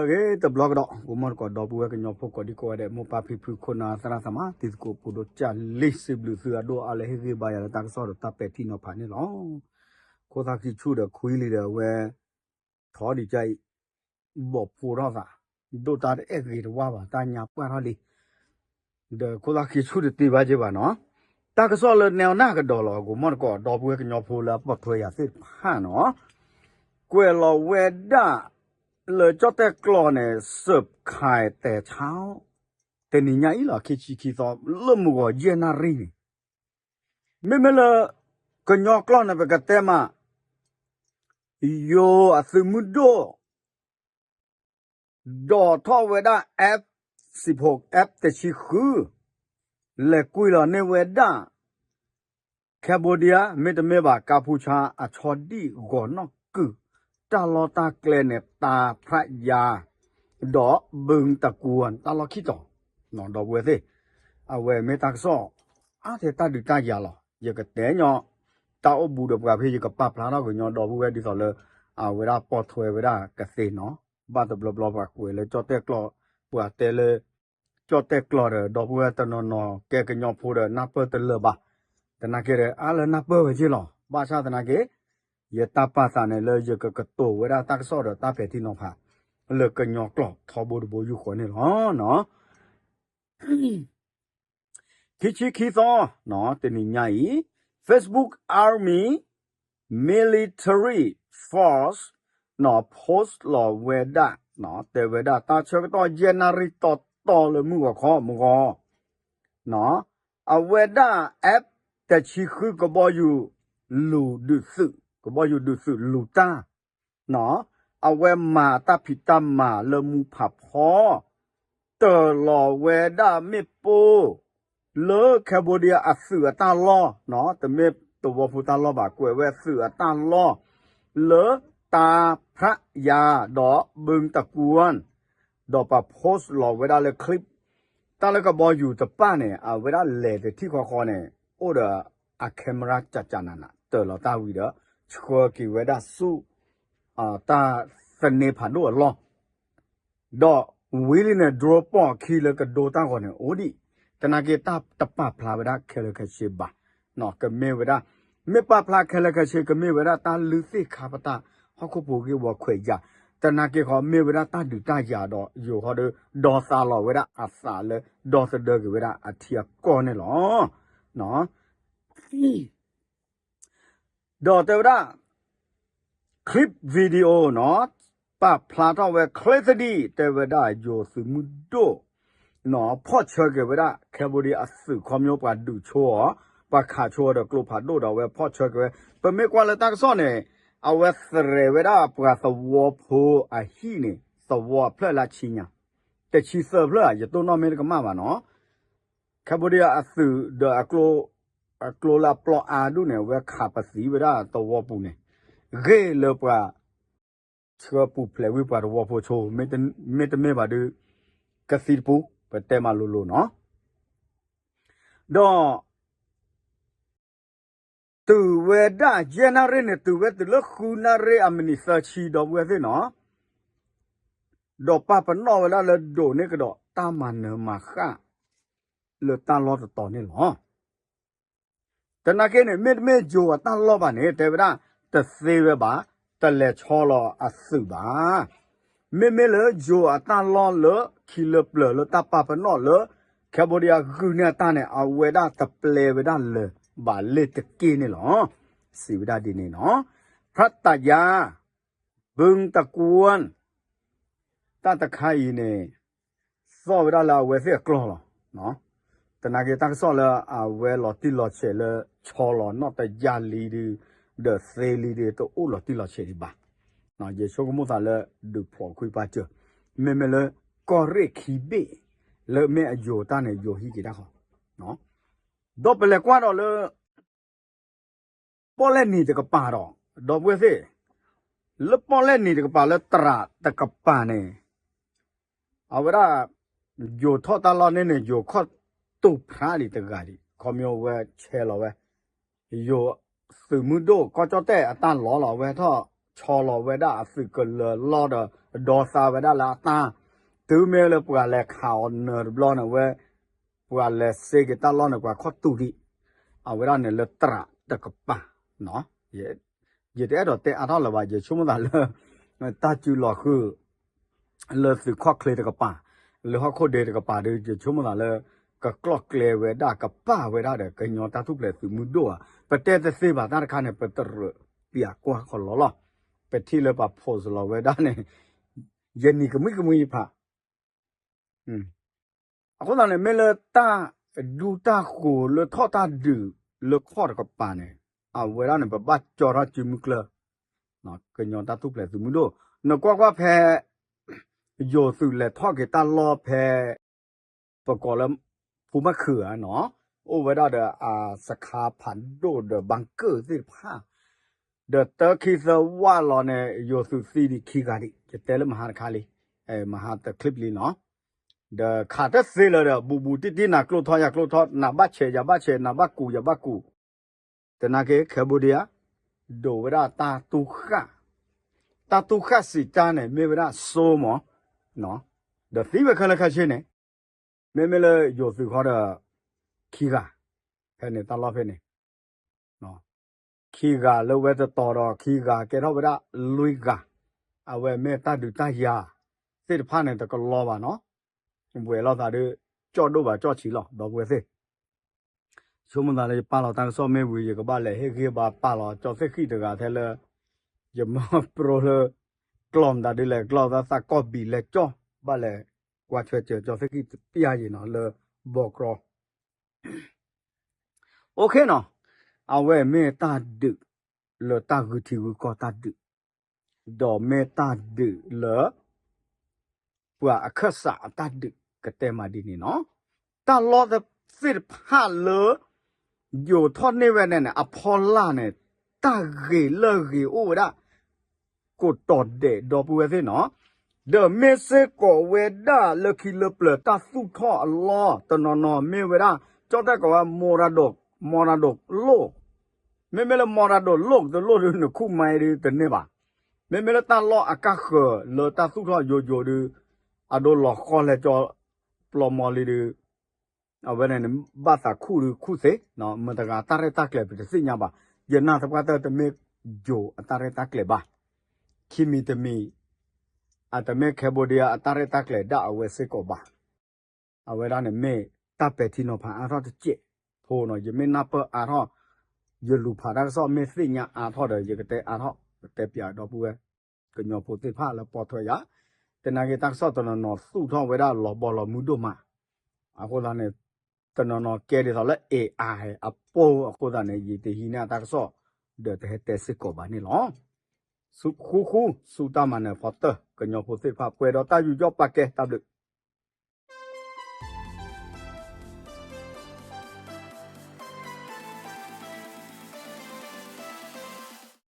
ဂ့ၤတဘျီကဒီး ဂီၤမီၢ်တကိး ဒီပုၢ်ဝဲၢ်ကညီဖိကိးဒံကိးဂၤဒဲး မိၢ်ပၢ်ဖံဖု ခိၣ်နၢ်သရၣ်သမါ တံၤသကိး ပူၤဒိၣ်ကၢ်လံ စံးဘျုးသုအဒိၣ်အါလၢဟ့ၣ်ဂံၢ်ဘါယၤလၢတၢ်ကစီၣ်ဒီးတၢ်ပဲာ်ထံနီၤဖးန့ၣ်လီၤ. ခိၣ်သၣ်ခံဆူၣ်ဒီးခွံလံဒီးအဝဲ ထီၣ်ဒံးကၢ်အံၤ ဘီၣ်ဖိထီၣ်သး ဒိၣ်တၢ်တအဲၣ်ဂ့ၤတဝါဘၣ် တၢ်ညါပှၢ်ထီၣ်လံ ဒီးခိၣ်သၣ်ခံဆူၣ်တတ့ဘၣ်က့ဘၣ်နီၤ. တၢ်ကစီၣ်လၢနဲအီနၢ်ကဒီးလီၤ ဂီၤမီၢ်တကိး ဒီပုၢ်ဝဲၢ်ကညီဖိလၢအပိာ်ထွဲယၤသ့ၣ်တဖၣ်နီၤ ကွဲးလီၤဝဲဒၣ် လၢကၠီၣ်တဲၣ်ကျီၢ်န့ၣ် စၢးခးတဲဆါ တနံၤညါအံၤလီၤ ခံဆံခံသီ လၢမုၢ်ဂီၤယဲၢ်နၣ်ရံၣ်န့ၣ် မ့မ့ၢ်လၢ ကညီကျိာ်န့ၣ် ပကတဲမး ယိၤအသုးမုၢ်ဒိၣ် ဒိးထီၣ်ဝဲဒၣ် F စံးဖိ F တဆံဃု လဲၤကွံာ်လီၤန့ၢ်ဝဲဒၣ် Cambodia မ့တမ့ၢ်ဘၣ် ကၢ်ဖူဆါအဆီဒံၣ်ဂီၤနီၢ်ကုၢ် တၢ်လီၢ်တၢ်ကျဲန့ၣ် တၢ်ဖြးယၤ ဒီးဘုံတကွၢ် တၢ်လီၢ်ခံတီၤ ဒီပုၢ်ဝဲၢ်သ့ၣ် အဝဲမ့ၢ်တၢ်ကစီၣ် အါထဲတၢ်ဒုးတၢ်ယၤလီၤ. ယကတဲညီ တၢ်အိၣ်ဘူးဒီးပှၤဖဲယကပာ်ဖျါထီၣ်ကညီဒီပုၢ်ဝဲၢ်ဒ်သိးလၢ အဝဲဒၣ်ပိာ်ထွဲဝဲဒၣ်ကသ့နီၤ ဘၣ်တဘျီဘျီပှၤကွဲးလၢကၠီၣ်တဲၣ်ကျီၢ် ပှၤတဲလၢ ကၠီၣ်တဲၣ်ကျီၢ်ဒီး ဒီပုၢ်ဝဲၢ်တနီၤနီၤ ကဲကညီဖိဒီးနၢ်ပၢၢ်တလၢာ်ဘၣ်. သနာ်က့ဒီး အါလၢနၢ်ပၢၢ်ဝဲက့လီၤ. ဘၣ်ဆၣ်သနာ်က့ ယတၢ်ပာ်သးန့ၣ်လၢယကကတိၤဝဲဒၣ်တၢ်ကစီၣ်ဒီးတၢ်ပဲာ်ထံနီၤဖး လၢကညီကျိာ်ထီဘိတဘိယူၢ်ဃီန့ၣ်လီၤ. ခံဆံခံသီ တနံၤညါအံၤ Facebook Army Military Force နီၤ post လီၤဝဲဒၣ် တဲဝဲဒၣ်တၢ်ဆၢကတီၢ်ယဲၢ်နၣ်ရံၣ်တီတီလၢမုၢ်ဂီၤခီမုၢ်ဂီၤ အဝဲဒၣ် F တဆံဃု ကဘီယူၤလူၤဒုးသုး ကဘီယူၤဒုးသုးလူၤတၢ် အဝဲမၤတၢ်ဖံးတၢ်မၤလၢမူဖးဖီ တၢၢ်လီၤဝဲဒၣ်မ့ၣ်ပိၢ် လၢ Cambodia အသုးအတၢ်လီၢ် တမ့ၢ်သဝီဖိတၢ်လီၢ်ဘၣ် ကွဲးဝဲသုးအတၢ်လီၢ် လၢတၢ်ဖြးယၤ ဒီးဘုံတကွၢ် ဒီးပှၤ post လီၤဝဲဒၣ်လၢ clip တၢ်လၢကဘီယူၤတပၣ်န့ၣ် အဝဲဒၣ်လဲၤတထံၣ်ဃီဃီန့ၣ် အိၣ်ဒီးအ camera ကကနးနး တၢၢ်လီၤတၢ်ဝံၤဒီး ဆှၢက့ၤဝဲဒၣ်ဆူ တၢ်သန့ဖးဒိၣ်အလီၢ် ဒီးဝံၤလံန့ၣ် drone ပိာ်အခံလၢကဒိတၢ်ဂီၤန့ၣ် အိၣ်ဒံး သနာ်က့တၢ်တပာ်ဖျါဝဲဒၣ်ခဲလၢာ်ခဲဆ့ဘၣ် ကမ့ၢ်ဝဲဒၣ် မ့ၢ်ပာ်ဖျါခဲလၢာ်ခဲဆ့ ကမ့ၢ်ဝဲဒၣ်တၢ်လုၢ်သ့ၣ်ခါပတာ် ဟီၣ်ခိၣ်ဖိဂ့ၢ်ဝီခွဲးယာ် သနာ်က့ဃီ မ့ၢ်ဝဲဒၣ်တၢ်ဒုးတၢ်ယၤဒီး ယိၤဃီဒီး ဒီသးလီၤဝဲဒၣ်အသးလၢ ဒီသဒၢက့ၤဝဲဒၣ်အထံအကီၢ်န့ၣ်လီၤ. ဒီးတဲဝဲဒၣ် clip video နီၤ ပာ်ဖျါထီၣ်ဝဲချ့သဒံး တဲဝဲဒၣ်ယိၤသုးမုၢ်ဒိၣ် နီၤ ဖီၣ်ဆၢက့ၤဝဲဒၣ် Cambodia အသုးခီဖျိပှၤဒုးဆိအီၤ ပှၤခးဆိအီၤဒီးကျိဖးဒိၣ်ဒီးအဝဲဖီၣ်ဆၢက့ၤဝဲ ပမ့ၢ်ကွၢ်လၢတၢ်ကစီၣ်န့ၣ် အဝဲသရဲးဝဲဒၣ်ပှၤသဝီဖိအဟံၣ်န့ၣ် သဝီအဖျၢၣ်လၢဆံညါ တဆံသၢဖျၢၣ် ယတိၢ်နီၣ်မ့ၢ်တကမၣ်ဘၣ်နီၤ Cambodia အသုးဒီး အကျိလၢအပျီအါဒူၣ်န့ၣ် အဝဲခးပသံဝဲဒၣ်သဝီပူၤန့ၣ် ဂ့ၢ်လၢပှၤ ဆှၢပူၤဖျဲးဝံၤပှၤသဝီဖိဆိ မ့တမ့ၢ်ဘၣ်ဒီး ကသံတပူၤ ပတဲမးလိၤလိၤနီၤ ဒီး တုၤဝဲဒၣ်ယဲၢ်နၣ်ရံၣ်န့ၣ် တုၤဝဲတုၤလၢဃုနၣ်ရံၣ်အမံးနံးသၢဆံ ဒီပုၢ်ဝဲၢ်သ့ၣ်နီၤ ဒီးပာ်ပနီၣ်ဝဲဒၣ်လၢဒိးန့ၢ်ကဒီးတၢ်မၤနၢၤမၤဃၣ် လၢတၢ်လီၢ်တတီၤန့ၣ်လီၤ. သနာ်က့န့ၣ် မ့တမ့ၢ်ယိၤအတၢ်လီၢ်ဘၣ်န့ၣ် တဲဝဲဒၣ် တသ့ဝဲဘၣ် တလဲၤဆီလီၤအသုးဘၣ်. မ့မ့ၢ်လၢယိၤအတၢ်လီၢ်လၢခံလၢပျၢၤလၢတၢ်ပာ်ပနီၣ်လၢ Cambodia ဂုာ်န့ၢ်အတၢ်န့ၣ် အဝဲဒၣ်တပျဲဝဲဒၣ်လၢၤဘၣ်လ့ၤတက့ၢ်န့ၣ်လီၤ. စံးဝဲဒၣ်ဒ်န့ၣ်နီၤ ဖြတ်တယာ ဘုံတကွၢ် တၢ်တခါအံၤန့ၣ် သီၣ်ဝဲဒၣ်လၢအဝဲသ့ၣ်အကျီၢ်လီၤ. သနာ်က့တၢ်ကစီၣ်လၢအဝဲလီၤတံၢ်လီၤဆဲးလၢ ဆီလီၤနီၣ်တယၢ်လံဒုး ဒီးသ့လံဒုး တအိၣ်လီၤတံၢ်လီၤဆဲးဒံးဘၣ်. ယဆိကမိၣ်သးလၢ ဒုးဖျိးကွံာ်ပာ်စၢၤ မ့မ့ၢ်လၢ ကီၢ်ရ့ၣ်ခံဘ့ၣ် လၢမ့ၢ်အယိၤတၢ်န့ၣ် ယိၤဟံးက့ၤတၢ်ဃီ ဒီးပလဲၤကွၢ်ဒီးလၢ ပီၣ်လဲၣ်နံၤတကပၤဒီး ဒီပုၢ်ဝဲၢ်သ့ၣ် လၢပီၣ်လဲၣ်နံၤတကပၤလၢတြးတကပၤန့ၣ် အဝဲဒၣ် ယိၤထီၣ်တၢ်လီၢ်န့ၣ်န့ၣ် ယိၤခီၣ်တူာ်ဖျါလံတဂၤလံ ခီဖျိဝဲဆဲးလီၤဝဲ ယိၤသုးမုၢ်ဒိၣ်ကီၢ်ကၠီၣ်တဲၣ်အတၢ်လီၢ်လီၤ အဝဲထီၣ် ဆီလီၤဝဲဒၣ်အသုးကလၢၤလီၢ်ဒီး ဒီသးဝဲဒၣ်လၢအတၢ်, တုၤမ့ၢ်လၢပှၤလဲၤခးအီၤနၢၤတဘျီန့ၣ်ဝဲ, ပှၤလဲၤစ့က့ၤတၢ်လီၢ်န့ၣ် ပှၤခီၣ်တူာ်ဒံး, အဝဲဒၣ်န့ၣ်လၢတရးတကပၤ, ယတအဲၣ်ဒိးတဲအါထီၣ်လၢၤဘၣ် ယဆိကမိၣ်သးလၢ တၢ်စုလီၤဃုာ် လၢသုးခီၣ်ချ့တကပၤ, လၢဟီၣ်ခိၣ်ဒ့တကပၤဒီး ယဆိကမိၣ်သးလၢ ကကျီၣ်ကျဲဝဲဒၣ်ကပာ်ဝဲဒၣ်ဒီး ကညီတၢ်ထူၣ်ဖျဲးသုးမုၢ်ဒိၣ်ဧါ, ပတဲတသ့ဘၣ်တၢ်တခါန့ၣ် ပတရၢးပၠးကွၢ်ခီလီၤလီၤ, ပထံၣ်လၢပှၤ post လီၤဝဲဒၣ်န့ၣ် ယနံၤကမှံကမှံယဖး အဃိသတးန့ၣ် မ့ၢ်လၢတၢ်ဒူတၢ်ဃိၤလၢထီၣ်တၢ်ဒုးလၢခီၣ်တကပၤန့ၣ်, အဝဲဒၣ်န့ၣ် ပဘၣ်ကၠီထီၣ်စုမုၢ်ကျၢၢ်, ကညီတၢ်ထူၣ်ဖျဲးသုးမုၢ်ဒိၣ်, နကွၢ်ကွၢ်ဖဲ ယိၤသုးလဲၤထီၣ်က့ၤတၢ်လီၢ်ဖဲ ပကိးလၢ ဖူမးခုးဧါနီၤ, အိၣ်ဝဲဒၣ်ဒီးအစခါဖးဒိၣ်ဒီး bunker သ့ၣ်တဖၣ်, ဒီးတၢခံသၢဝးလီၤန့ၣ် ယိၤသုးသံဒံးခံဂၤဒံး, ယတဲလၢမဟါတခါလံ, မဟါတ clip လံနီၤ, ဒီးခးတသ့လၢၤဒီး ဘူးဘူးတံၢ်တံၢ် နၤကျိထီၣ်ယၤကျိထီၣ် နၤဘၣ်ဆဲးယၤဘၣ်ဆဲး နၤဘၣ်ကူးယၤဘၣ်ကူး, သနာ်က့ Cambodia ဒိးဝဲဒၣ်တၢ်တူၢ်ဃၣ်, တၢ်တူၢ်ဃၣ်စံးတၢ်န့ၣ် မ့ၢ်ဝဲဒၣ်စိမး, ဒီးသံဝဲခဲလၢာ်ခဲဆ့န့ၣ်, မ့မ့ၢ်လၢယိၤသုးခီဒီး ခံဂၤ, ဖဲန့ၣ်တၢ်လီၢ်ဖဲန့ၣ်, ခံဂၤလၢဝဲတတီၤဒီး ခံဂၤကဲထီၣ်ဝဲဒၣ်လွံၢ်ဂၤ, အဝဲမ့ၢ်တၢ်ဒုးတၢ်ယၤသ့ၣ်တဖၣ်န့ၣ် တကလီဘၣ်နီၤ, ဝဲၤလိာ်သးဒီး ကၠီၣ်ဒိၣ်ဘၣ်ကၠီၣ်ဆံးလီၤ ဒီပုၢ်ဝဲၢ်သ့ၣ် ဆိကမိၣ်သးလၢယပာ်လီၤတၢ်ကစီၣ်မ့ၢ်ဝံၤ ယကဘၣ်လဲၤဟ့ၣ်ဂံၢ်ဘါပာ်လီၤကၠီသ့ၣ်ဃံၣ်တဂၤထဲလၢ ယမၢပြိလၢ ကျီၢ်မတၤဒ်လဲၣ် ကျီၢ်သးသးကီၢ်ဘံၣ်လဲၤကၠီၣ် ဘၣ်လဲၤကွၢ်ထွဲစၢၤကၠီသ့ၣ်ဃံၣ်တပျၢ်ယံၤနီၤ လၢဘီကြီ OK နီၤ, အဝဲမ့ၢ်တၢ်ဒုး လၢတၢ်ဂုာ်ထံဂုာ်ကီၢ်တၢ်ဒုး, ဒီးမ့ၢ်တၢ်ဒုးလၢ ပှၤအခၢၣ်စးအတၢ်ဒုး ကတဲမးဒ်န့ၣ်နီၤ, တၢ်လီၢ်သ့ၣ်တဖၣ်လၢ ယိၤထီၣ်န့ၢ်ဝဲန့ၣ်န့ၣ် အဖီလာ်န့ၣ် တၢ်ဂ့ၤလၢဂ့ၤအိၣ်ဝဲဒၣ် ကိးတီၤဒဲး ဒီပုၢ်ဝဲၢ်သ့ၣ်နီၤ, ဒီးမ့ၢ်စ့ၢ်ကီးဝဲဒၣ်လၢခံလၢပျၢၤတၢ်သူၣ်ထီၣ်အလီၢ် တနီၤနီၤမ့ၢ်ဝဲဒၣ် ကၠီၣ်တဲၣ်ကိးဝဲ မီရၤဒိး မီရၤဒိးလိၣ်, မ့မ့ၢ်လၢ မီရၤဒိးလိၣ် တလိၣ်ဒီး နခူၣ်မါအံၤဒုးတန့ၢ်ဘၣ်, မ့မ့ၢ်လၢတၢ်လီၢ်အကါဃၢၤလၢတၢ်သူၣ်ထီၣ်ယိယိဒုး အဒိလီၤဃီလဲၤကၠီ ပျီမီလံဒုး အဝဲန့ၣ်န့ၣ် ဘၣ်သးခူၣ်ဒုးခူၣ်သ့, မတၤတဂၤတၢ်ရဲၣ်တၢ်ကျဲၤပတသ့ၣ်ညါဘၣ်, ယနာ်သပှၢ်တၢၢ်တမ့ၢ်ယိၤအတၢ်ရဲၣ်တၢ်ကျဲၤဘၣ်, ခံမံၤတမံၤ အတမ့ၢ် Cambodia အတၢ်ရဲၣ်တၢ်ကျဲၤဒၣ်အဝဲစ့ၢ်ကီးဘၣ်, အဝဲဒၣ်န့ၣ်မ့ၢ်တၢ်ပဲာ်ထံနီၤဖးအါထီၣ်တစဲးဖိနီၤ, ယမ့ၢ်နၢ်ပၢၢ်အါထီၣ်, ယလူၤဖးတၢ်ကစီၣ်မ့ၢ်သ့ၣ်ညါအါထီၣ်ဒီး ယကတဲအါထီၣ် ကတဲပၠးဒီပုၢ်ဝဲၢ် ကညီဖိသ့ၣ်တဖၣ်လၢပိာ်ထွဲယၤ, သနာ်က့တၢ်ကစီၣ်တနီၤနီၤသူၣ်ထီၣ်ဝဲဒၣ်လီၤဘီလီၤမုၢ်ဒိၣ်မး, အဃိသတးန့ၣ် တနီၤနီၤကဲဒ်သိးလၢ AI အပိၢ်အဃိသတးန့ၣ် ယတဟံးန့ၢ်အတၢ်ကစီၣ် ဒီးတဟဲတဲစ့ၢ်ကီးဘၣ်န့ၣ်လီၤ. ဃူဃူ ဆူတၢ်မၤနၢၤဖီတၢၢ် ကညီဖိသ့ၣ်တဖၣ် ပှဲၤဒီးတၢ်ယူးယီၣ်ပာ်ကဲ တၢ်ဘျုး